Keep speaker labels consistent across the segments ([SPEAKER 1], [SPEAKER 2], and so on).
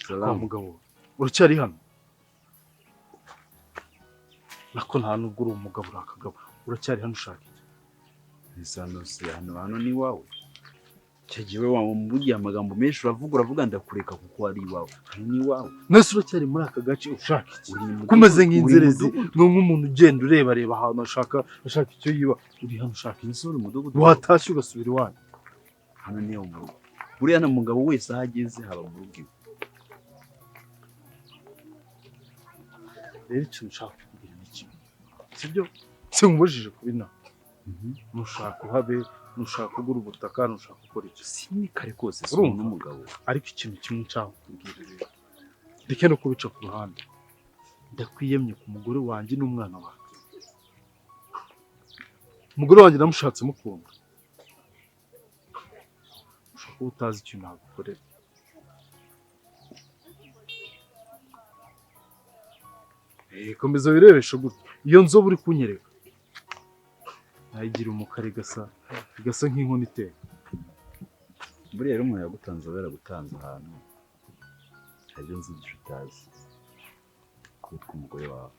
[SPEAKER 1] Wa
[SPEAKER 2] Salamu.
[SPEAKER 1] mugabo, uracyari hano? Nako nta nubwo uri umugabo, uri akagabo. Uracyari hano ushaka iki?
[SPEAKER 2] Ese hano ni iwawe? Icyo gihe wamubwiye amagambo menshi, uravuga uravuga, ndakureka kuko ari iwawe. Hano ni iwawe.
[SPEAKER 1] Mwese uracyari muri aka gace ushaka iki?
[SPEAKER 2] Uri mu
[SPEAKER 1] Ko umeze
[SPEAKER 2] mudugudu- uri mu
[SPEAKER 1] nk'inzerezi,
[SPEAKER 2] mudugudu.
[SPEAKER 1] ni nk'umuntu ugenda ureba reba ahantu ashaka icyo yiba. Uri hano ushaka iki?
[SPEAKER 2] Ese uri umudugudu?
[SPEAKER 1] Watashye ugasubira iwanyu.
[SPEAKER 2] Hano ni mu rugo. Buriya na mugabo wese aho ageze haba mu rugo iwe.
[SPEAKER 1] Rero ikintu nshaka kukubwira ni kimwe, sibyo? Sinkubujije kuba inaha. Nushaka uhabe, nushaka ugura ubutaka, nushaka gukora icyo.
[SPEAKER 2] Si ni kare kose si
[SPEAKER 1] Urumva?
[SPEAKER 2] n'umugabo.
[SPEAKER 1] Ariko ikintu kimwe nshaka kukubwira rero, ndeke no kubica ku ruhande, ndakwiyemye ku mugore wanjye n'umwana wanjye. Umugore wanjye namushatse mukunda. Ushobora kuba utazi ikintu nagukorera. Komeza wirebeshe gutya. Iyo nzobe uri kunyereka nayigira umukara igasa nk'inkono iteka.
[SPEAKER 2] Buriya rero umuntu yagutanze aba yaragutanze ahantu. Hari ibyo nzigisha utazi. Witwa umugore wawe.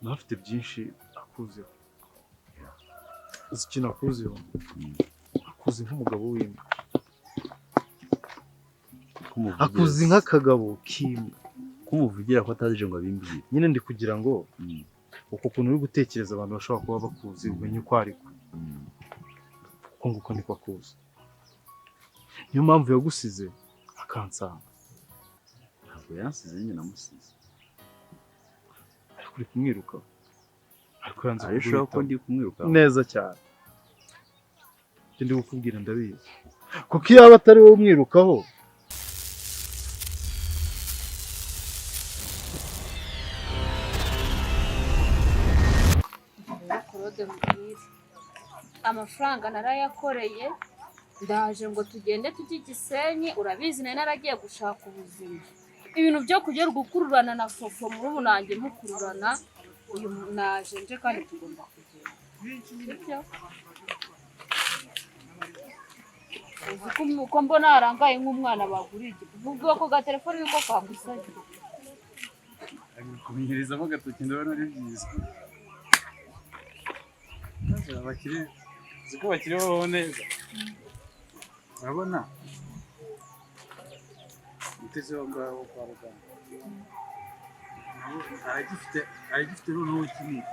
[SPEAKER 1] Nawe afite byinshi akuziho. Uzi ikintu akuziho? Akuzi nk'umugabo w'imbwa.
[SPEAKER 2] Kumuvugira
[SPEAKER 1] Akuzi nk'akagabo k'imbwa.
[SPEAKER 2] Kumuvugira ko ataje ngo abimbwire.
[SPEAKER 1] Nyine ndi kugira ngo uko kuntu uri gutekereza abantu bashobora kuba bakuzi umenye uko ariko. Uko nguko niko akuzi. Niyo mpamvu yagusize akansanga.
[SPEAKER 2] Ntabwo yansize, njye namusize.
[SPEAKER 1] Ariko uri kumwiruka. Ariko yanze
[SPEAKER 2] Are you sure ko
[SPEAKER 1] kuguhitamo.
[SPEAKER 2] ndi kumwiruka?
[SPEAKER 1] Neza cyane. Ibyo ndi kukubwira ndabizi. Kuko iyo aba atari wowe umwirukaho,
[SPEAKER 3] Claude mubwire, amafaranga narayakoreye, ndaje ngo tugende tujye i Gisenyi. Urabizi nari naragiye gushaka ubuzima. Ibintu byo kujya gukururana na Fofo murumuna wanjye mukururana, uyu naje nje kandi tugomba kugenda, sibyo? Uzi ko uko mbona harangaye nk'umwana baguriye igipupe, ubwo ako gatelefone niko kagusanye.
[SPEAKER 4] Kumenyerezamo agatoki ndabona ari byiza. Abakire, uzi ko abakire babaho neza. Urabona umutesi wo ngaho kwa rugamba aragifite noneho kinini,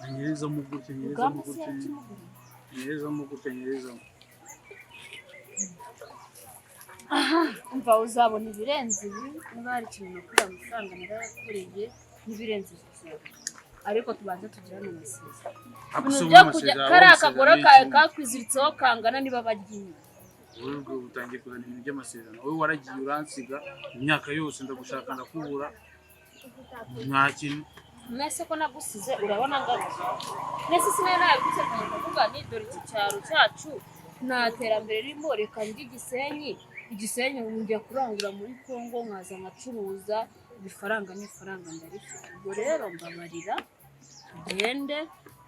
[SPEAKER 4] anyerezamo gutya, anyerezamo
[SPEAKER 3] Rugamba se
[SPEAKER 4] gutya,
[SPEAKER 3] yakimuguriye?
[SPEAKER 4] anyerezamo gutya, anyerezamo.
[SPEAKER 3] Umva, uzabona ibirenze ibi. Niba hari ikintu nakuriye, amafaranga narayakoreye, n'ibirenze ibi uzabona, ariko tubanze tugirane amasezerano. Ibintu byo kujya kariya kagore kawe kakwiziritseho kangana niba bagiye.
[SPEAKER 4] Wowe ubwo utangiye kuzana ibintu by'amasezerano. Wowe waragiye uransiga, imyaka yose ndagushaka ndakubura, nta kintu.
[SPEAKER 3] Mwese ko nagusize, urabona ngarutse. Mwese sinari nabiguze ndavuga ni dore iki cyaro cyacu nta terambere ririmo, reka njye Igisenyi. Igisenyi njya kurangura muri Kongo, nkaza nkacuruza ibifaranga n'ifaranga ndarifite. Ubwo rero mbabarira tugende,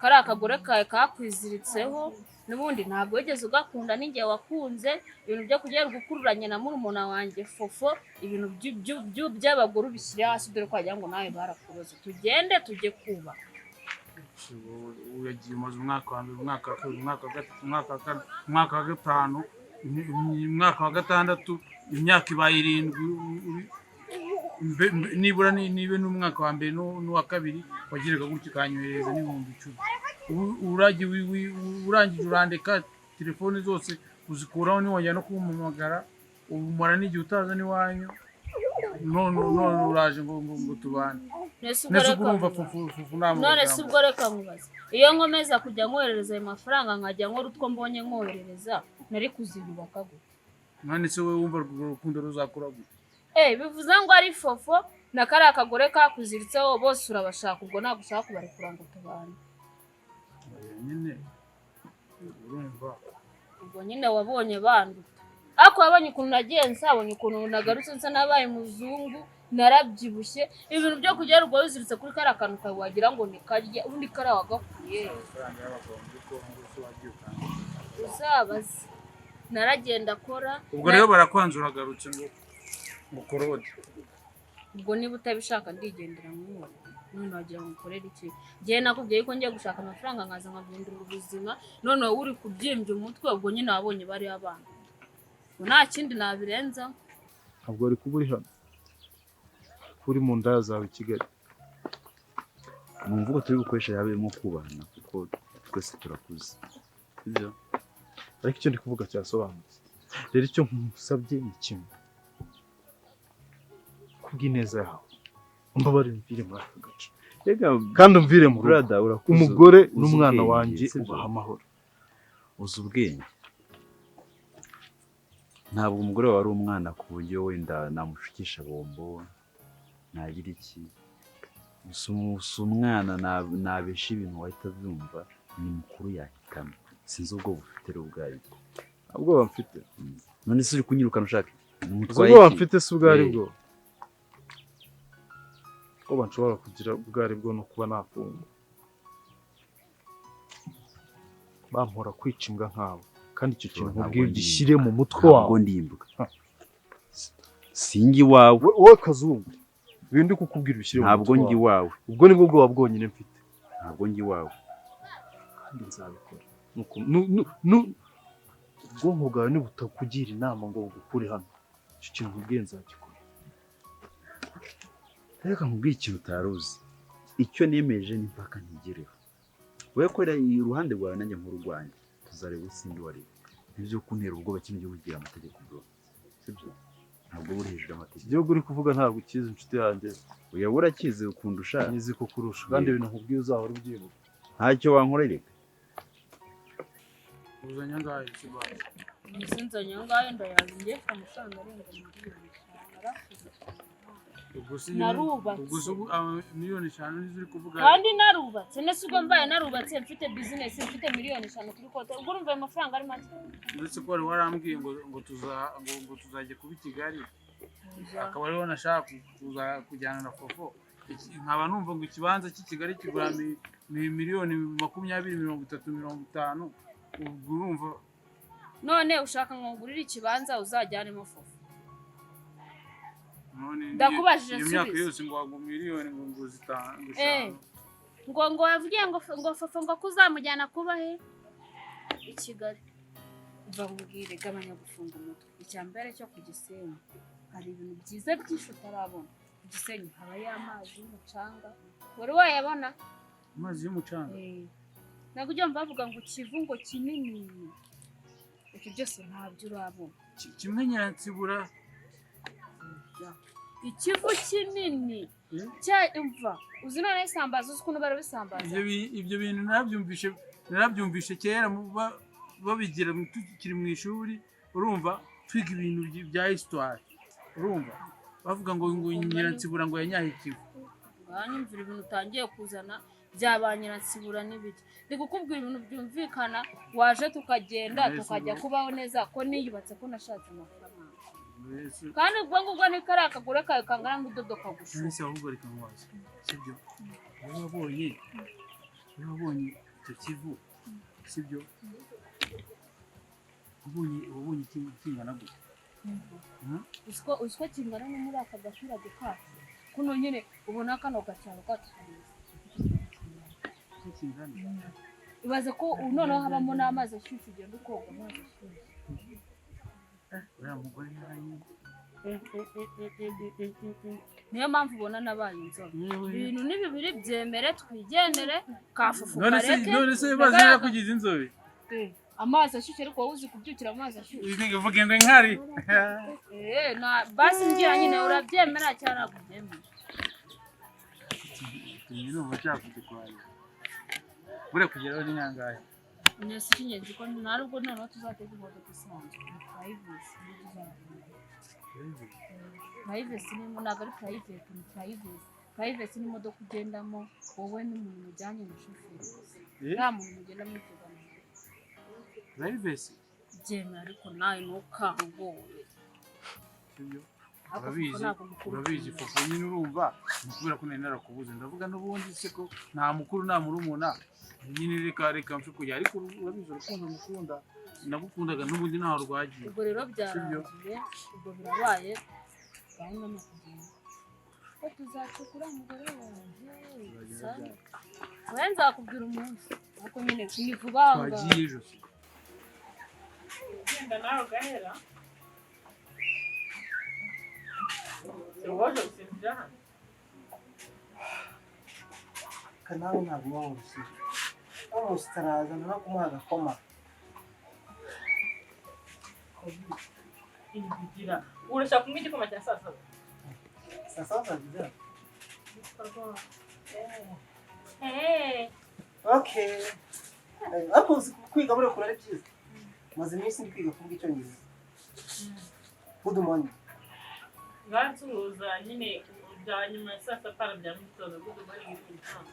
[SPEAKER 3] kariya kagore kawe kakwiziritseho n'ubundi ntabwo wigeze ugakunda n'igihe wakunze. Ibintu byo kujya gukururanya na murumuna wanjye Fofo, ibintu by'abagore ubishyire hasi, dore ko wagira ngo nawe barakuroze. Tugende tujye kubaka.
[SPEAKER 4] Uragiye umaze umwaka wa mbere, umwaka wa kabiri, umwaka wa gatatu, umwaka wa kane, umwaka wa gatanu, umwaka wa gatandatu, imyaka ibaye 7. Nibura nibe n'umwaka wa mbere n'uwa kabiri wagiraga gutya ukanyohereza n'10,000. Ubu uragiye urangije urandeka, telefoni zose uzikuraho, ntiwongera no kumpamagara, ubu umara n'igihe utaza n'iwanyu, none uraje ngo tubane.
[SPEAKER 3] Nese ubwo
[SPEAKER 4] Nese
[SPEAKER 3] reka
[SPEAKER 4] ubwo urumva
[SPEAKER 3] nkubaze.
[SPEAKER 4] Fufu nta
[SPEAKER 3] None se
[SPEAKER 4] magambo.
[SPEAKER 3] ubwo reka nkubaze, iyo nkomeza kujya nkoherereza ayo mafaranga, nkajya nkora utwo mbonye nkoherereza, nari kuziyubaka gute?
[SPEAKER 4] None se wowe wumva urwo rukundo ruzakura gute?
[SPEAKER 3] Bivuze ngo ari Fofo na kariya kagore kakuziritseho bose urabashaka, ubwo ntabwo ushaka kubarekura ngo tubane.
[SPEAKER 4] Oya, nyine urumva.
[SPEAKER 3] Ubwo nyine wabonye banduta, ariko wabonye ukuntu nagiye nsabonye ukuntu nagarutse nsa nabaye umuzungu, narabyibushye. Ibintu byo kujya ruguru wiziritse kuri kariya kantu kawe wagira ngo ni karya ubundi kariya wagakuye.
[SPEAKER 4] Amafaranga y'abagabo muri Kongo se wagiye ukanga.
[SPEAKER 3] Uzabaze. Naragenda akora.
[SPEAKER 4] Ubwo rero barakwanze, uragarutse ngo Claude.
[SPEAKER 3] Ubwo niba utabishaka ndigendera nk'uwo. None wagira ngo ukorere iki? Njyewe nakubwiye ko ngiye gushaka amafaranga nkaza nkavundura ubuzima, none wowe uri kubyimbya umutwe. Ubwo nyine wabonye bariya abana, ubwo nta kindi nabirenzaho.
[SPEAKER 1] Ntabwo wari kuba uri hano, kuba uri mu ndaya zawe i Kigali.
[SPEAKER 2] Mu mvugo turi gukoresha yabemo kubahana, kuko twese turakuze, sibyo?
[SPEAKER 1] Ariko icyo ndi kuvuga cyasobanutse. Rero icyo nkusabye ni kimwe: kubw'ineza yawe, umbabarire umvire muri aka gace
[SPEAKER 2] Rega
[SPEAKER 1] kandi umvire mu rugo.
[SPEAKER 2] Brother, urakuze,
[SPEAKER 1] Umugore
[SPEAKER 2] uzi
[SPEAKER 1] n'umwana
[SPEAKER 2] ubwenge,
[SPEAKER 1] wanjye
[SPEAKER 2] sibyo?
[SPEAKER 1] ubaha amahoro.
[SPEAKER 2] Uzi ubwenge. Ntabwo umugore wawe ari umwana ku buryo wenda namushukisha bombo nagira iki. Si umwana nabesha ibintu wahita abyumva. Ni mukuru, yahitamo. Sinzi ubwo bufite rero ubwo aribwo.
[SPEAKER 1] Nta bwoba mfite.
[SPEAKER 2] None se uri kunyirukana ushaka iki?
[SPEAKER 1] Uzi
[SPEAKER 2] Umutwaye
[SPEAKER 1] ubwoba
[SPEAKER 2] iki?
[SPEAKER 1] mfite si ubwo ari bwo. Ubwoba nshobora kugira ubwo ari bwo no kuba nafungwa bampora kwica imbwa nkawe, kandi icyo kintu
[SPEAKER 2] Ntabwo
[SPEAKER 1] nkubwiye
[SPEAKER 2] ndi
[SPEAKER 1] ugishyire mu mutwe
[SPEAKER 2] Ntabwo
[SPEAKER 1] wawe.
[SPEAKER 2] ndi imbwa, sinjye iwawe.
[SPEAKER 1] Wowe kazungu, ibintu ndi kukubwira ubishyire mu
[SPEAKER 2] Ntabwo
[SPEAKER 1] mutwe
[SPEAKER 2] njye
[SPEAKER 1] wawe.
[SPEAKER 2] iwawe.
[SPEAKER 1] Ubwo nibwo bwoba bwonyine mfite.
[SPEAKER 2] Ntabwo njye iwawe.
[SPEAKER 1] Kandi nzabikora. Ubwonko bwawe nibutakugira inama ngo bugukure hano, icyo kintu nkubwiye nzagikora.
[SPEAKER 2] Reka nkubwire ikintu utari uzi: icyo nemeje ni mpaka ntigereho. Wowe korera iruhande rwawe, nanjye nkuru rwanjye, tuzareba utsinda uwo ari we. Nibyo kuntera ubwoba. Kino gihugu kigira amategeko, bro, sibyo? Ntabwo uri hejuru
[SPEAKER 1] Iki
[SPEAKER 2] y'amategeko.
[SPEAKER 1] gihugu uri kuvuga ntabwo ukizi, inshuti yanjye.
[SPEAKER 2] Oya, urakizi ukundusha.
[SPEAKER 1] Nyizi ko kurusha, kandi ibintu nkubwiye uzahora ubyibuka.
[SPEAKER 2] Ntacyo wankorera reka.
[SPEAKER 4] Uzanye angahe se basi?
[SPEAKER 3] Mbese nzanye ayo ngayo ndayazi. Ngiye mfite amafaranga arenga miliyoni 5, narakuze.
[SPEAKER 4] Ubwo se
[SPEAKER 3] Narubatse.
[SPEAKER 4] Ubwo se ubu, miliyoni 5 nizo uri kuvuga?
[SPEAKER 3] Kandi narubatse. Nese ubwo mbaye narubatse, mfite bizinesi, mfite miliyoni 5 kuri konti, ubwo urumva ayo mafaranga ari make?
[SPEAKER 4] Uretse ko wari warambwiye ngo tuzajya kuba i Kigali, akaba ariho nashaka kuza kujyana na Fofo. Nkaba numva ngo ikibanza cy'i Kigali kigura miliyoni 20, 30, 50. Ubwo urumva.
[SPEAKER 3] None ushaka ngo ngurire ikibanza uzajyanemo Fofo?
[SPEAKER 4] None
[SPEAKER 3] Ndakubajije,
[SPEAKER 4] iyo myaka
[SPEAKER 3] nsubiza.
[SPEAKER 4] yose ngo miliyoni ngo zitanu, ngo
[SPEAKER 3] Eh.
[SPEAKER 4] 5.
[SPEAKER 3] Ngo wavugiye ngo Fofo ngo ko uzamujyana kuba he i Kigali. Uva nkubwire, gabanya gufunga umutwe. Icya mbere cyo, ku Gisenyi hari ibintu byiza byinshi utarabona. Ku Gisenyi habayo amazi y'umucanga, wari wayabona?
[SPEAKER 4] Amazi y'umucanga?
[SPEAKER 3] Eh. Ntabwo ujya wumva bavuga ngo ikivu ngo kinini? Ibyo byose ntabyo urabona.
[SPEAKER 4] Kimwe nyiransibura.
[SPEAKER 3] Ikivu kinini.
[SPEAKER 4] Eh?
[SPEAKER 3] Cya imva uzi none isambaza, uzi ukuntu barabisambaza?
[SPEAKER 4] Ibyo bintu narabyumvishe kera babigira tukiri mu ishuri, urumva, twiga ibintu bya histoire, urumva bavuga ngo nyiransibura ngo yanyaye ikivu.
[SPEAKER 3] Nganyumvira ibintu utangiye kuzana bya ba nyiransibura n'ibiki. Ndi kukubwira ibintu byumvikana. Waje tukagenda,
[SPEAKER 4] Mbese
[SPEAKER 3] tukajya kubaho neza, ko niyubatse, ko nashatse amafaranga.
[SPEAKER 4] Mbese
[SPEAKER 3] Kandi ubwo ngubwo ni kariya kagore kawe kangana nk'udodo kagushuka.
[SPEAKER 4] Mbese ahubwo reka nkubaze, sibyo? Wowe wabonye icyo kivu, sibyo? Wabonye ikivu kingana gutya?
[SPEAKER 3] Uziko kingana no muri aka gaturage kacu kuno nyine, ubona kano gacyaro kacu kameze.
[SPEAKER 4] Uko kingana?
[SPEAKER 3] Ibaze ko ubu noneho habamo n'amazi ashyushye, ugenda ukoga amazi ashyushye.
[SPEAKER 4] Uriya mugore yaraye.
[SPEAKER 3] Niyo mpamvu ubona nabaye inzobe. Ibintu ni bibiri: byemere twigendere, kafufu
[SPEAKER 4] None se
[SPEAKER 3] kareke.
[SPEAKER 4] none se mazi yarakugize inzobe?
[SPEAKER 3] Amazi ashyushye, ariko wowe uzi kubyukira amazi ashyushye?
[SPEAKER 4] Uvuge ngo inkari.
[SPEAKER 3] Eh, na basi ngira nyine, urabyemera cyangwa ntabwo ubyemera?
[SPEAKER 4] Iyi numva nshaka kugikwarira. Buriya kugeraho ni nkangahe?
[SPEAKER 3] Nese icy'ingenzi ko nta nubwo noneho tuzatega imodoka isanzwe, ni private niyo tuzagenda. Private ni, ntabwo ari private, ni private. Private ni imodoka ugendamo wowe n'umuntu mujyanye na shoferi gusa.
[SPEAKER 4] Eh?
[SPEAKER 3] Nta muntu mugenda mutegana.
[SPEAKER 4] Privacy.
[SPEAKER 3] Byemera, ariko nawe ntukangore.
[SPEAKER 4] Sibyo?
[SPEAKER 3] Ariko
[SPEAKER 4] Urabizi,
[SPEAKER 3] kuko ntabwo mukuru
[SPEAKER 4] urabizi
[SPEAKER 3] ukunda.
[SPEAKER 4] Fofo nyine, urumva, ni ukubera ko nari narakubuze. Ndavuga n'ubundi se ko nta mukuru nta murumuna nyine, reka mfe kujya, ariko urabizi urukundo ngukunda. Nagukundaga n'ubundi ntaho rwagiye.
[SPEAKER 3] Ubwo rero byarangiye, ubwo birabaye, gahunda ni ukugenda ko tuzacukura umugore wanjye. Wowe nzakubwira umunsi, ariko nyine ni vuba aha ngaha.
[SPEAKER 4] Twagiye ejo se?
[SPEAKER 5] Ugenda nawe ugahera. Waje gusimbira hano.
[SPEAKER 6] Nawe ntabwo uba woroshye, woroshye utaraza no kumuha agakoma.
[SPEAKER 5] Ibigira. Urashaka kunywa igikoma cya saa saba?
[SPEAKER 6] Saa saba zagera.
[SPEAKER 5] Eh.
[SPEAKER 6] Okay. Ariko uzi kwiga buriya ukuntu ari byiza? Maze iminsi ndi kwiga kuvuga Icyongereza. Good morning.
[SPEAKER 5] Bansuhuza nyine bya nyuma ya saa saba bya mu gitondo. Good morning mu gitondo.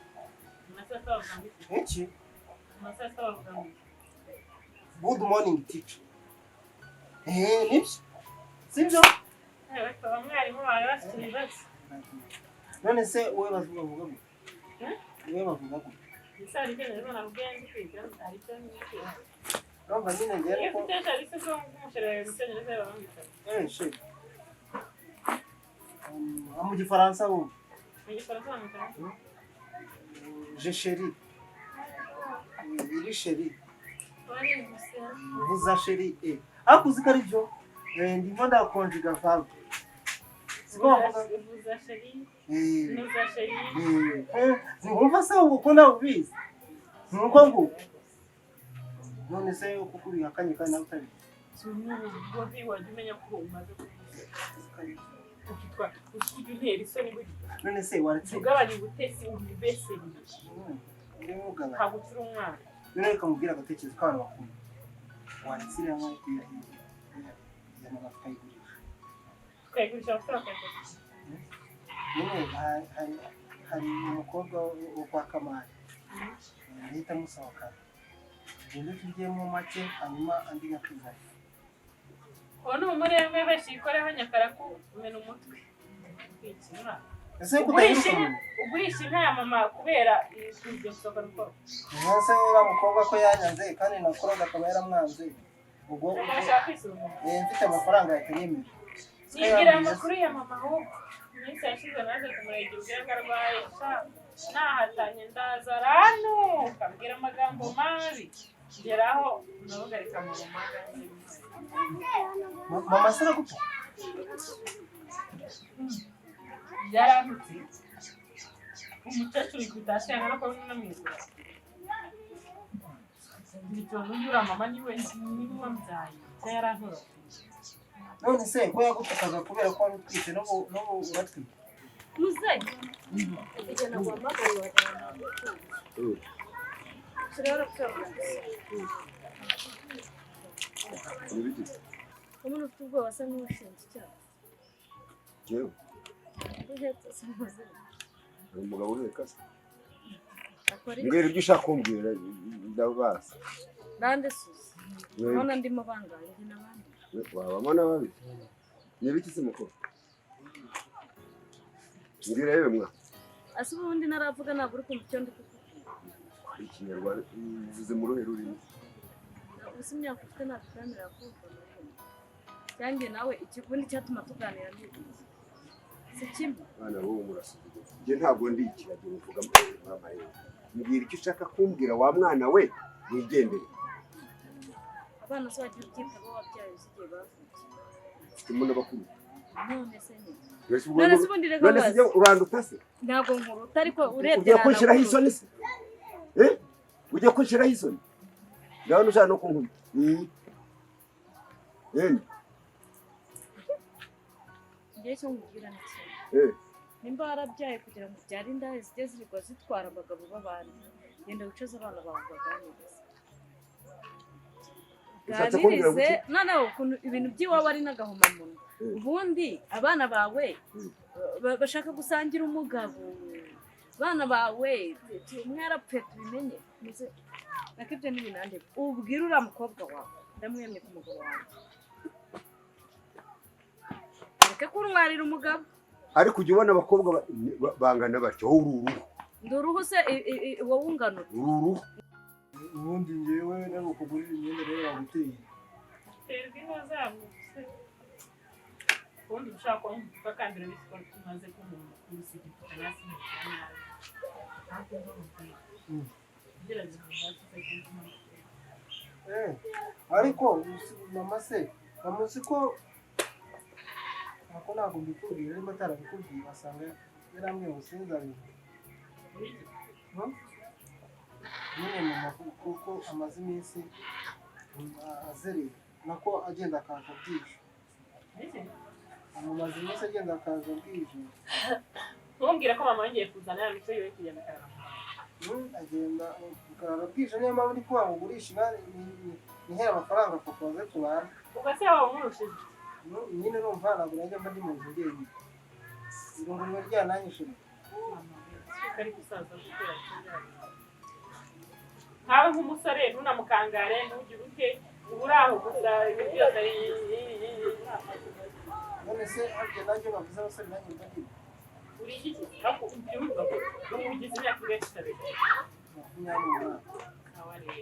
[SPEAKER 5] Nyuma ya saa saba bavuga ngo iki?
[SPEAKER 6] Iki?
[SPEAKER 5] Nyuma ya saa saba bavuga ngo iki?
[SPEAKER 6] Good morning, teacher. Nibyo, sibyo?
[SPEAKER 5] Eh, bakaba mwarimu bawe bafite ibibazo.
[SPEAKER 6] None se wowe bavuga gute?
[SPEAKER 5] Hmm?
[SPEAKER 6] Wowe bavuga gute?
[SPEAKER 5] Ese hari Icyongereza nakubwiye ndi kwiga? Hari icyo ndi kwiga.
[SPEAKER 6] Urumva nyine njyewe
[SPEAKER 5] Iyo
[SPEAKER 6] ko
[SPEAKER 5] ufite sharisi zo nk'umusheri wawe mu Cyongereza bamwita.
[SPEAKER 6] Chéri. Mu Gifaransa wowe?
[SPEAKER 5] Mu Gifaransa bamwita.
[SPEAKER 6] Je chéri. Iri chéri.
[SPEAKER 5] Warivuze.
[SPEAKER 6] Vuza chéri. Ariko uzi ko ari byo? Ndimo ndakonjuga verbe. Siko bavuga?
[SPEAKER 5] Vuza chéri.
[SPEAKER 6] Eh.
[SPEAKER 5] Nuza chéri.
[SPEAKER 6] Ntiwumva se ubu ko nawe ubizi? Ni uko nguko. None se kuko ubihakanye kandi nawe utabizi?
[SPEAKER 5] Ubwo wajya umenya ko umaze kuvuga. Ukitwa ujya untera isoni gutya.
[SPEAKER 6] None se waretse?
[SPEAKER 5] Ugabanya ubutesi ubibese.
[SPEAKER 6] Urimo ugabanya.
[SPEAKER 5] Ntabwo ukiri umwana.
[SPEAKER 6] None reka mubwire agatekerezo k'abantu bakuru. Waretse iriya nka ya mama tukayigurisha.
[SPEAKER 5] Tukayigurisha amafaranga ukayafata.
[SPEAKER 6] Nyine hari umukobwa wo kwa Kamari. Ndahita musohokana. Tugende turyemo make, hanyuma andi nyakuzana.
[SPEAKER 5] Uwo ni umurengwe bashikoreho nyakara kumena umutwe. Kwikina.
[SPEAKER 6] Ese ko
[SPEAKER 5] Ugurisha
[SPEAKER 6] udaheruka
[SPEAKER 5] inka,
[SPEAKER 6] mu
[SPEAKER 5] ugurisha inka ya mama kubera iryo soka rukora.
[SPEAKER 6] Ese uriya mukobwa ko yanyanze kandi na Claude akaba yaramwanze. Ubwo
[SPEAKER 5] Urashaka kwisuzuma.
[SPEAKER 6] Mfite amafaranga yahita yemera.
[SPEAKER 5] Nibwira amakuru ya mama ahubwo. Iminsi yashize naje kumurega ubwira ko arwaye. Sha, nahatanye ndaza aranuka ambwira amagambo mabi. Ngeraho ndavuga reka mama maganze.
[SPEAKER 6] Mama se aragutuka?
[SPEAKER 5] Yarantutse. Umukecuru yikubita hasi yanga no kubona namwigura. Ngira n'uyu uriya mama niwe niwe wambyaye. Se yarantora.
[SPEAKER 6] None se ko yagutukaga kubera ko wari utwite, n'ubu uratwite?
[SPEAKER 3] Muze igihe naguhamagaye wagira ngo turebe ko umuntu ufite ubwoba asa n'uwashinze icyaha.
[SPEAKER 7] Jewe?
[SPEAKER 3] Uhetse se muze?
[SPEAKER 7] Hari umugabo uheka se?
[SPEAKER 3] Akora iki?
[SPEAKER 7] Mbwira ibyo ushaka kumbwira, ndabaza.
[SPEAKER 3] Nande suzi?
[SPEAKER 7] Wewe.
[SPEAKER 3] Urabona ndimo bangaye njye n'abandi?
[SPEAKER 7] Wabamo na babiri. Ni ibiki se mukuru? Mbwira yewe mwa.
[SPEAKER 3] Ase ubundi naravuga, ntabwo uri kumva icyo ndi kukubwira?
[SPEAKER 7] Ikinyarwanda uvuze mu ruhe rurimi?
[SPEAKER 3] Ubusa imyaka ufite ntabwo ikwemerera kumva na rimwe. Cyanjye nawe ubundi cyatuma tuganira ni iki? Si kimwe?
[SPEAKER 7] Bana b'ubu murasuzugura. Njye ntabwo ndi ikiragi uvuga amarenga. Mbwira icyo ushaka kumbwira wa mwana we, wigendere.
[SPEAKER 3] Abana se wagiye ubyita abo wabyaye uzi igihe bavukiye?
[SPEAKER 7] Mfitemo n'abakuru.
[SPEAKER 3] None se nyine.
[SPEAKER 7] Mbese ubwo
[SPEAKER 3] None se ubundi reka
[SPEAKER 7] none se
[SPEAKER 3] nkubaze.
[SPEAKER 7] njye uranduta se?
[SPEAKER 3] Ntabwo nkuruta, ariko urebye
[SPEAKER 7] Ugiye kunshiraho
[SPEAKER 3] nanakuruta.
[SPEAKER 7] isoni se? Eh? Ugiye kunshiraho isoni? Ndabona ushaka no kunkubita. Eh.
[SPEAKER 3] Ngiye icyo nkubwira ni kimwe.
[SPEAKER 7] Eh.
[SPEAKER 3] Nimba warabyaye kugira ngo ubyare indaya zijye zirirwa zitwara abagabo b'abandi, genda wicaze abana bawe ubaganirize.
[SPEAKER 7] Ushatse kumbwira ngo
[SPEAKER 3] Ganirize
[SPEAKER 7] iki?
[SPEAKER 3] noneho ukuntu ibintu by'iwawe ari n'agahomamunwa. Ubundi abana bawe bashaka gusangira umugabo. Abana bawe umwe yarapfuye tubimenye. Muze nako ibyo ntibinandeba. Ubwire uriya mukobwa wawe ndamwemye ku mugabo wanjye. Reka kuntwarira umugabo.
[SPEAKER 7] Ariko ujya ubona abakobwa bangana batyo, wowe uri uruhu.
[SPEAKER 3] Ndi uruhu se wowe ungana ute?
[SPEAKER 7] Uri uruhu.
[SPEAKER 6] Ubundi ngewe nari kugurira imyenda rero baguteye.
[SPEAKER 5] Terwa inka zagutse. Ubundi ushaka kuba umutuka, kandi urabizi ko tumaze kuba umuntu mukuru, si igituka nasi nabi. Ntabwo mubwira. Gerageza ubwatsi utagenda umanuka.
[SPEAKER 6] Eh, ariko mama se, mama uzi ko ako ntabwo mbikubwira, nimba atarabikubwiye wasanga yarambwiye ngo sinzabivuge. Nyine mama kuko amaze iminsi azerera, nako agenda akaza bwije. Amaze iminsi agenda akaza bwije.
[SPEAKER 5] Ntumbwire ko mama yongeye kuzana ya mico yiwe kugenda akarara.
[SPEAKER 6] Agenda ukarara bwije, niyo mpamvu ndi kuvuga ngo ugurishe inka nihere amafaranga papa baze tubane.
[SPEAKER 5] Ubwo se waba umurushije?
[SPEAKER 6] Nyine urumva ntabwo najya mba ndi mu nzu njyenyine, irungu riba ryananyishe.
[SPEAKER 5] Ari gusaza gutera. Nkawe nk'umusore ntunamukangare, ntugire ute, uba uri aho gusa, ibintu byose ari
[SPEAKER 6] None se harya nanjye bavuze abasore, nanjye mba ndimo?
[SPEAKER 5] Uri iki? Ariko ujye wibuka ko ubu ugize imyaka ingahe kitabiri?
[SPEAKER 6] 28.
[SPEAKER 5] Awa rero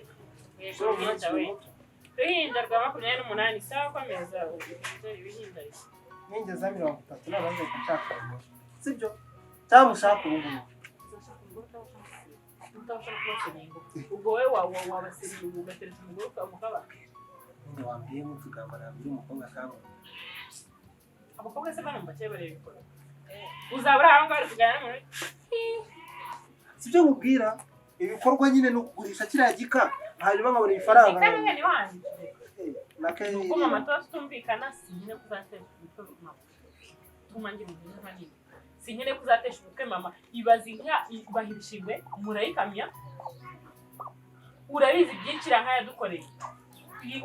[SPEAKER 5] yego, uruhinja we, uruhinja rwa 28, sawa, komeza uruhinja rishya.
[SPEAKER 6] Ningeza 30 nabanza nshaka umugore, sibyo? Cyangwa ushaka ubu ngubu?
[SPEAKER 5] Uzashaka umugore utabasha kubaseringa, ubwo wowe wabaseringa ubu ugatereta umugore mukabana?
[SPEAKER 6] Nyine wambwiyemo utugambo nabwira umukobwa akabona.
[SPEAKER 5] Abakobwa se bano bakeye barabikora? Uzaba uri aho ngaho uri kuganira n'umuntu.
[SPEAKER 6] Sibyo nkubwira, ibikorwa nyine ni ukugurisha kiriya gika, hanyuma nkabona ibifaranga.
[SPEAKER 5] Kandi mwene wanyu
[SPEAKER 6] Nake.
[SPEAKER 5] Nuko mama tuba tutumvikana, sinkene kuzatesha umutwe mama, tuma ngira umujinya nkanini, sinkene kuzatesha umutwe mama. Ibaza inka ibaha ibishingwe murayikamya, urabizi byinshi iriya nka yadukoreye.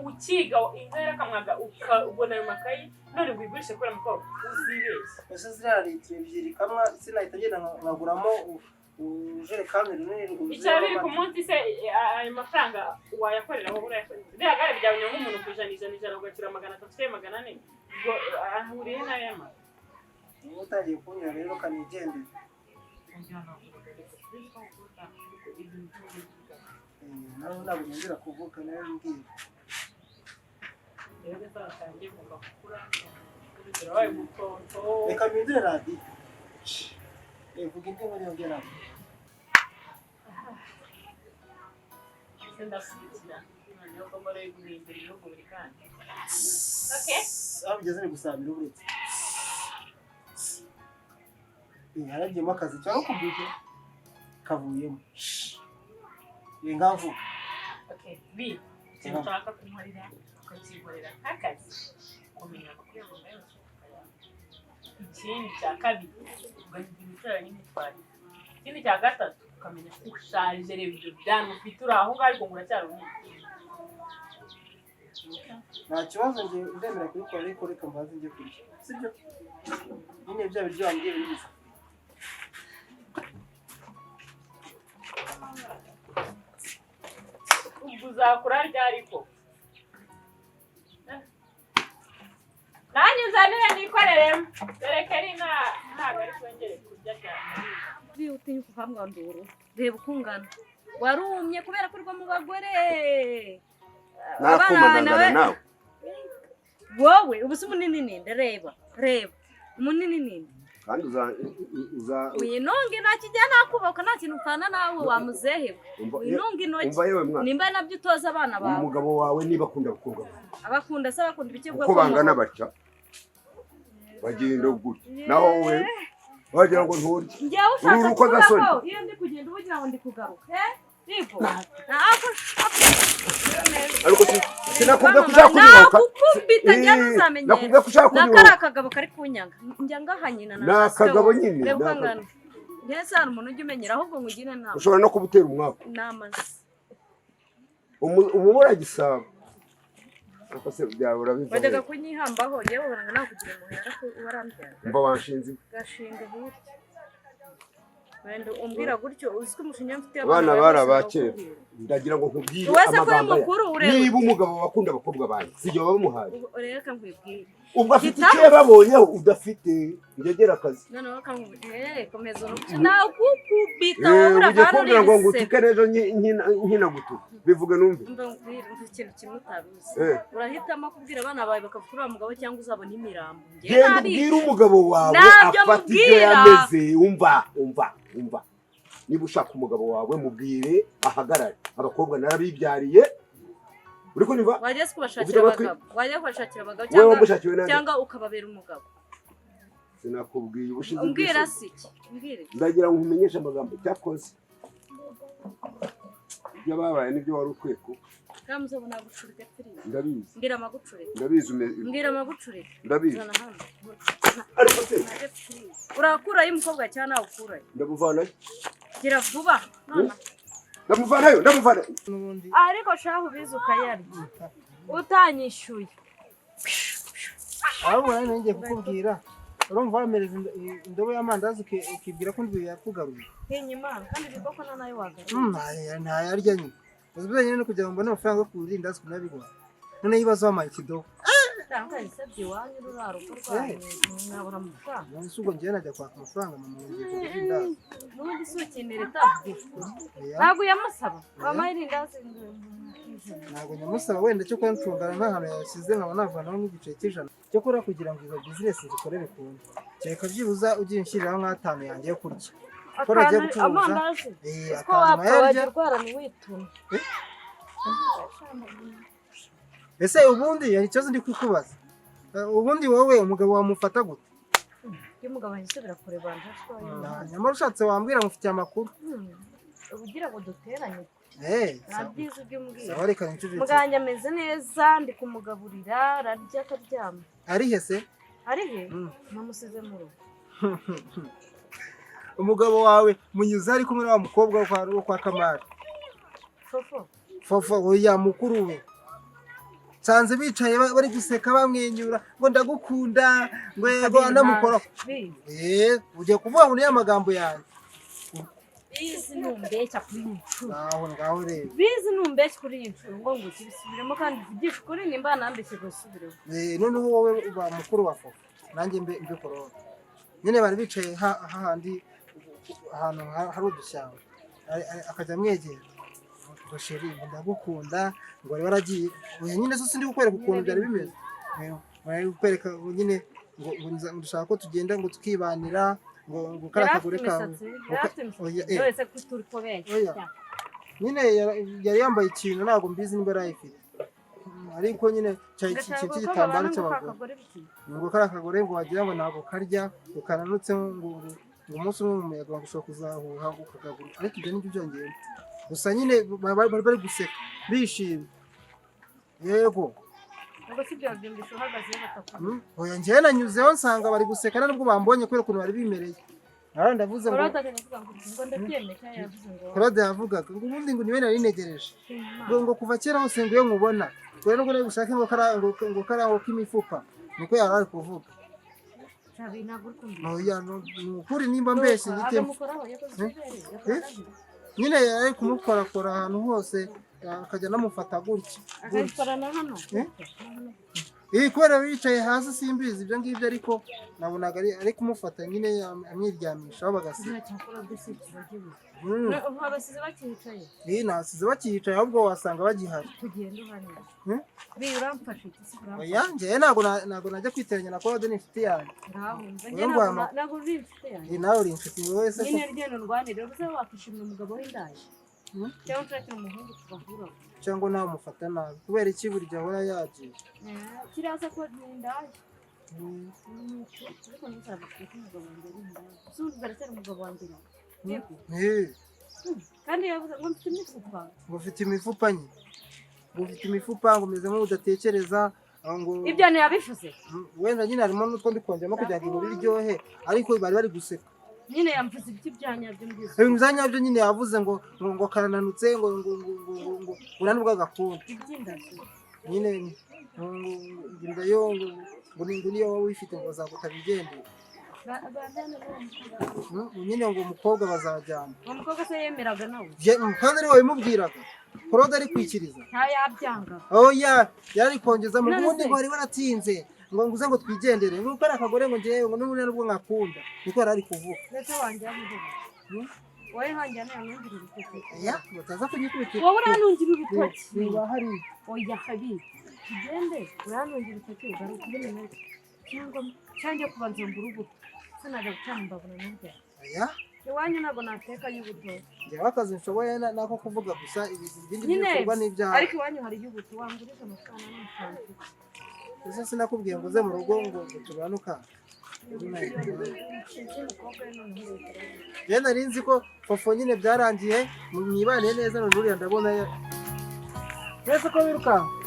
[SPEAKER 5] Ukiga inka yarakamwaga ukabona ayo makayi, none ngo uyigurishe kubera mukobwa, uzibeshye.
[SPEAKER 6] Ese ziriya litiro 2 kamwa sinahita ngenda nkaguramo urujerekani runini rwuzuyemo
[SPEAKER 5] Icyabiri ku
[SPEAKER 6] amata?
[SPEAKER 5] munsi se, ayo mafaranga wayakorera wowe? Urayakorera ririya gare ryawe nyungu umuntu ku ijana, ijana, ijana, ugakira 300 cyangwa 400, ubwo ahuriye n'ay'amata?
[SPEAKER 6] Uba utangiye kunyura rero, kanigendere. Nawe ntabwo nongera kuvuga nawe mbwira.
[SPEAKER 5] Urabaye umutonto.
[SPEAKER 6] Reka mpindure radiyo. Vuga indi nkuru yongera.
[SPEAKER 5] Ndakurikira noneho ko mbona uri guhindura ibihugu buri kanya. Okay.
[SPEAKER 6] Aho bigeze ni gusabira uburetse. Haragiyemo akazi cyangwa kumvise kavuyemo. Ngaho vuga.
[SPEAKER 5] Okay, B. Ikintu ushaka kunkorera ukakinkorera nk'akazi, kumenya amakuru ya mama yose ukayamuha. Ikindi cya kabiri, ugahinda imico yawe n'imyitwarire. Ikindi cya gatatu, ukamenya ko ushaje. Reba ibyo byanwa ufite, uri aho ngaho ariko ngo uracyari umwana.
[SPEAKER 6] Nta kibazo, njye ndemera kubikora, ariko reka mbanze njye kurya, sibyo? Nyine bya biryo wambwiye biri mu isafuriya.
[SPEAKER 5] Ubwo uzakura ryari ko nanjye nzanire nikoreremo? Dore keri ntabwo ari bwongere kurya cyane.
[SPEAKER 3] Utinyuka ukambwandura, reba uko ungana, warumye kubera ko urwa mu bagore.
[SPEAKER 7] Nakuma
[SPEAKER 3] Abana
[SPEAKER 7] ndangana nawe.
[SPEAKER 3] Wowe ubu se umunini ninde? Reba, reba, umunini ninde?
[SPEAKER 7] Kandi uza
[SPEAKER 3] Winonge, nta kijya nakubaka, nta kintu upfana nawe wa muzehe we.
[SPEAKER 7] Umva.
[SPEAKER 3] Winonge intoki.
[SPEAKER 7] Umva yewe mwana.
[SPEAKER 3] Nimba nabyo utoza abana
[SPEAKER 7] Uyu
[SPEAKER 3] bawe.
[SPEAKER 7] mugabo wawe niba akunda abakobwa banjye,
[SPEAKER 3] Abakunda se? Abakunda ibiki?
[SPEAKER 7] uko bangana batya bagenda gutya, naho wowe wagira ngo nturye.
[SPEAKER 3] Njyewe ushaka
[SPEAKER 7] Uru
[SPEAKER 3] kuvuga
[SPEAKER 7] urukozasoni.
[SPEAKER 3] ko iyo ndi kugenda uba ugira ngo ndi kugaruka, eh Rivo ntabwo.
[SPEAKER 7] Ariko sinakubwiye ko ushaka kunyiruka?
[SPEAKER 3] Nakukubita njya, ntuzamenyere.
[SPEAKER 7] Nakubwiye ko ushaka
[SPEAKER 3] Ni
[SPEAKER 7] kunyiruka?
[SPEAKER 3] akari akagabo kari kunyanga, njya ngaha nyina.
[SPEAKER 7] Ni akagabo nyine,
[SPEAKER 3] Reba
[SPEAKER 7] ni
[SPEAKER 3] uko
[SPEAKER 7] akagabo.
[SPEAKER 3] angana. Mbese hari umuntu ujya umenyera? Ahubwo ngugire inama.
[SPEAKER 7] Ushobora no kubutera umwaku.
[SPEAKER 3] Inama ze.
[SPEAKER 7] Ubu uragisaba ariko se byabura biva
[SPEAKER 3] Wajyaga
[SPEAKER 7] he?
[SPEAKER 3] kunyihambaho, yewe wabonaga nakugira impuhwe, ariko warambyara.
[SPEAKER 7] Umva, wanshinze iwe.
[SPEAKER 3] Gashinga hirya, wenda umbwira gutyo, uzi ko umushinya mfite.
[SPEAKER 7] Abana
[SPEAKER 3] Bawe
[SPEAKER 7] bari
[SPEAKER 3] bose
[SPEAKER 7] abakera.
[SPEAKER 3] bawukubwira.
[SPEAKER 7] Ndagira ngo nkubwire
[SPEAKER 3] Wowe se ko uri
[SPEAKER 7] amagambo aya.
[SPEAKER 3] mukuru ureba.
[SPEAKER 7] Niba umugabo wakunda abakobwa banjye, sijya bamuhaye.
[SPEAKER 3] Rero nkwibwire.
[SPEAKER 7] Ubwo afite
[SPEAKER 3] Gitabo.
[SPEAKER 7] icyo yababonyeho udafite, ngegera akazi.
[SPEAKER 3] Noneho kamubwire, komeza urubuto nagukubita.
[SPEAKER 7] Eh,
[SPEAKER 3] Wowe
[SPEAKER 7] ugiye
[SPEAKER 3] uravana.
[SPEAKER 7] kumbwira ngo ngutuke n'ejo nkinagutuka, bivuge numve.
[SPEAKER 3] Mva nkubwire, umva ikintu kimwe utaruzi.
[SPEAKER 7] Eh.
[SPEAKER 3] Urahitamo kubwira abana bawe bakavuga uriya mugabo cyangwa uzabona imirambo. Njye
[SPEAKER 7] Genda
[SPEAKER 3] nabi.
[SPEAKER 7] ubwire umugabo wawe
[SPEAKER 3] Ntabyo
[SPEAKER 7] afata ibyo
[SPEAKER 3] mubwira.
[SPEAKER 7] yameze. Umva, umva, umva, niba ushaka umugabo wawe mubwire ahagarare. Abakobwa narabibyariye, uri kunyumva?
[SPEAKER 3] Wajya se kubashakira
[SPEAKER 7] Ufite amatwi?
[SPEAKER 3] abagabo, wajya kubashakira abagabo
[SPEAKER 7] Wowe
[SPEAKER 3] cyangwa
[SPEAKER 7] wamushakiwe nande?
[SPEAKER 3] cyangwa ukababera umugabo.
[SPEAKER 7] Sinakubwiye ubushize
[SPEAKER 3] Umbwira
[SPEAKER 7] bw'isoni.
[SPEAKER 3] si iki, umbwire.
[SPEAKER 7] Ndagira ngo nkumenyeshe amagambo cyakoze, ibyo babaye nibyo wari ukwiye kuba.
[SPEAKER 3] Kandi uzabona agucurike please.
[SPEAKER 7] Ndabizi.
[SPEAKER 3] Mbwira amagucurike.
[SPEAKER 7] Ndabizi
[SPEAKER 3] Mbwira amagucurike.
[SPEAKER 7] Ndabizi.
[SPEAKER 3] Zana hano.
[SPEAKER 7] Ariko se
[SPEAKER 3] Najye please. Urakurayo umukobwa cyangwa nawe ukurayo?
[SPEAKER 7] Ndamuvanayo.
[SPEAKER 3] Gira vuba none.
[SPEAKER 7] Ndamuvanayo, ndamuvanayo.
[SPEAKER 6] N'ubundi.
[SPEAKER 3] Ariko shahu ubizi ukayarya utanyishyuye.
[SPEAKER 6] Ahubwo nanjye ngiye kukubwira, urumva wamereza indobo y'amandazi ukibwira ko ndwi yakugaruye.
[SPEAKER 3] Ntinya Imana kandi ibikoko na nayo wagaruye.
[SPEAKER 6] Ntayarya nyine. Uzi nyine no kugira ngo mbone amafaranga yo kugura irindazi kunabigura, noneho ibibazo wampaye ikidobo.
[SPEAKER 3] Cyangwa isabye iwanyu ruriya rugo rwanyu mwabura amafaranga.
[SPEAKER 6] None se ubwo njyewe najya kwaka amafaranga mama ngo ngiye kugura irindazi?
[SPEAKER 3] N'ubundi si ukenera itabwe.
[SPEAKER 6] Oya.
[SPEAKER 3] Ntabwo uyamusaba, wampaye irindazi.
[SPEAKER 6] Ntabwo nyamusaba, wenda cyo kuba ncungana nk'ahantu yashyize nkaba navanaho nk'igiceri cy'ijana cyo kora kugira ngo izo bizinesi zikorere ku nda. Kereka byibuza ugiye unshyiriraho nk'atanu yanjye yo kurya ko nagiye
[SPEAKER 3] Atanu
[SPEAKER 6] gucuruza.
[SPEAKER 3] amandazi?
[SPEAKER 6] Eh,
[SPEAKER 3] Ko
[SPEAKER 6] atanu
[SPEAKER 3] wapfa
[SPEAKER 6] nkayarya.
[SPEAKER 3] wajya urwara ntiwitume.
[SPEAKER 6] Ese ubundi hari ikibazo ndi kukubaza? Ubundi wowe umugabo wamufata gute?
[SPEAKER 3] Iyo umugabo ahise birakureba.
[SPEAKER 6] Nyamara ushatse wambwira, mufitiye amakuru.
[SPEAKER 3] Ugira ngo duteranye.
[SPEAKER 6] Eh,
[SPEAKER 3] Nta byiza ujya umbwira.
[SPEAKER 6] Sawa, reka nicecekere.
[SPEAKER 3] Muganga ameze neza, ndi kumugaburira, ararya akaryama.
[SPEAKER 6] Ari he se?
[SPEAKER 3] Ari he? Namusize mu rugo.
[SPEAKER 6] Umugabo wawe munyuze ari kumwe na wa mukobwa wo kwa Kamari.
[SPEAKER 3] Fofo?
[SPEAKER 6] Fofo, oya, mukuru we. Nsanze bicaye bari guseka bamwenyura ngo ndagukunda, ngo yego anamukora. Eh, ugiye kuvuga ngo niyo magambo yanjye.
[SPEAKER 3] Bizi numbeshya kuri iyi nshuro.
[SPEAKER 6] Ngaho ngaho rero.
[SPEAKER 3] Bizi numbeshya kuri iyi nshuro ngo ukibisubiremo kandi uvugishe ukuri, nimba nambeshye ngo usubiremo.
[SPEAKER 6] Eh, noneho wowe uba mukuru wa Fofo, nanjye mbe mbe korona. Nyine bari bicaye hahandi ahantu hari udushyamba. Akajya amwegera ngo chéri, ngo ndagukunda, ngo wari waragiye. Oya nyine so sindi kukwereka ukuntu byari bimeze. Eh, bari kukwereka ngo nyine ngo dushaka ko tugenda ngo tukibanira ngo kariya
[SPEAKER 3] Yari
[SPEAKER 6] kagore
[SPEAKER 3] afite
[SPEAKER 6] kawe.
[SPEAKER 3] imisatsi, yari afite imisatsi.
[SPEAKER 6] Oya, eh.
[SPEAKER 3] Wese ko turi kubeshya.
[SPEAKER 6] Oya. Nyine yari yambaye ikintu, ntabwo mbizi niba yari ayifite. Ariko nyine cyari
[SPEAKER 3] Ngashaka
[SPEAKER 6] ikintu
[SPEAKER 3] ko
[SPEAKER 6] cy'igitambaro
[SPEAKER 3] babana ngo
[SPEAKER 6] cy'abagore.
[SPEAKER 3] kakagore biki.
[SPEAKER 6] Ngo kariya kagore ngo wagira ngo ntabwo karya, ngo kananutse, ngo umunsi umwe mu muyaga ngo ushobora kuzahuha ngo ukagaguruka, ariko ibyo nibyo byongeyemo gusa. Nyine bari bari guseka bishimye, yego.
[SPEAKER 3] Ubwo si ibyo wabyumvisha uhagaze batakuzi?
[SPEAKER 6] Oya, njyewe nanyuzeho nsanga bari guseka, nubwo bambonye kubera ukuntu bari bimereye. Nawe ndavuze ngo
[SPEAKER 3] Claude akajya avuga ngo ndabyemeye cyangwa yavuze ngo
[SPEAKER 6] Claude yavugaga ngo ubundi ngo niwe nari ntegereje ngo kuva kera hose ngo iyo nkubona ngo nubwo nari gushaka ngo kariya ngo kariya ngo k'imifupa, niko yari ari kuvuga.
[SPEAKER 3] Xavi, ntabwo uri kumva.
[SPEAKER 6] Oya, ni ukuri, nimba mbeshye ngitemo.
[SPEAKER 3] Akamukoraho yakoze ibere yakoze.
[SPEAKER 6] Nyine yari ari kumukorakora ahantu hose, akajya anamufata gutya gutya.
[SPEAKER 3] Akabikora na hano.
[SPEAKER 6] Eh? Iyi kubera yicaye hasi simbizi ibyo ngibyo, ariko nabonaga ari kumufata nyine amwiryamishaho bagaseka.
[SPEAKER 3] Ntacyo akora mbese kibagiwe. Abasize bakiyicaye.
[SPEAKER 6] Iyi nasize bakiyicaye, ahubwo wasanga bagihari.
[SPEAKER 3] Tugenda uhanira.
[SPEAKER 6] Hmm?
[SPEAKER 3] Bi uramfashe iki se, uramfashe?
[SPEAKER 6] Oya, njyewe ntabwo najya kwiteranya na Claude, ni inshuti yanjye.
[SPEAKER 3] Ngaho mva
[SPEAKER 6] Oya,
[SPEAKER 3] njye ntabwo uri inshuti yanjye.
[SPEAKER 6] Iyi nawe uri inshuti wowe se ko
[SPEAKER 3] Nyine rugendo ndwanire uze wakishimira umugabo w'indaya
[SPEAKER 6] Hmm?
[SPEAKER 3] cyangwa unshakira umuhungu tugahura.
[SPEAKER 6] Cyangwa nawe umufata nabi kubera iki buri gihe ahora yagiye?
[SPEAKER 3] Kiraza ko ni indaya. Ariko ntuzabikore ko umugabo wanjye ari indaya, ubundi baracyari umugabo wanjye nawe. Yego.
[SPEAKER 6] Eh,
[SPEAKER 3] Kandi yavuze ngo mfite imifuka.
[SPEAKER 6] Ngo ufite imifupa nye, ngo ufite imifupa, ngo umeze nk'udatekereza ngo
[SPEAKER 3] Ibyo ntiyabivuze.
[SPEAKER 6] Wenda nyine harimo n'utwo ndi kongeramo kugira ngo inkuru iryohe, ariko bari bari guseka.
[SPEAKER 3] Nyine yamvuze ibiti bya nyabyo mbwiza.
[SPEAKER 6] Ibintu bya nyabyo nyine yavuze ngo karananutse, ngo ngo nta nubwo agakunda.
[SPEAKER 3] Iby'indazi.
[SPEAKER 6] Nyine ngo inda yo ngo niyo waba uyifite ngo bazaguta bigendere. Nyine ngo umukobwa bazajyana.
[SPEAKER 3] Uwo mukobwa se yemeraga nawe?
[SPEAKER 6] Kandi ari wowe wabimubwiraga. Claude ari kwikiriza.
[SPEAKER 8] Nta yabyanga.
[SPEAKER 6] Oya, yari kongeza mu
[SPEAKER 8] None
[SPEAKER 6] bundi
[SPEAKER 8] se?
[SPEAKER 6] ngo wari waratinze ngo nguze ngo twigendere, ngo uko ari akagore, ngo ngewe ngo n'ubundi nubwo nkakunda, niko yari ari kuvuga.
[SPEAKER 8] Ndetse wanjyana urutoki. Wowe nkanjyana yanungira urutoki.
[SPEAKER 6] Oya, bataza kunyikubitira.
[SPEAKER 8] Wowe uranungira urutoki.
[SPEAKER 6] Niba hari
[SPEAKER 8] Oya habi. Tugende uranungira urutoki ugaruka ubone nawe. Cyangwa kubanza ngo urubuto. Sinajya gucana imbabura n'ubwo.
[SPEAKER 6] Oya.
[SPEAKER 8] Iwanyu ntabwo nateka y'ubuto.
[SPEAKER 6] Njyewe akazi nshoboye nako kuvuga gusa, ibindi
[SPEAKER 8] Nyine,
[SPEAKER 6] bikorwa n'ibyaha.
[SPEAKER 8] Ariko iwanyu hari y'ubuto wanguriza amafaranga n'amafaranga.
[SPEAKER 6] Ese sinakubwiye ngo uze mu rugo ngo tubanuka? Njyewe nari nzi ko fofo nyine byarangiye mwibaniye neza, none uriya ndabona mbese ko wirukanka.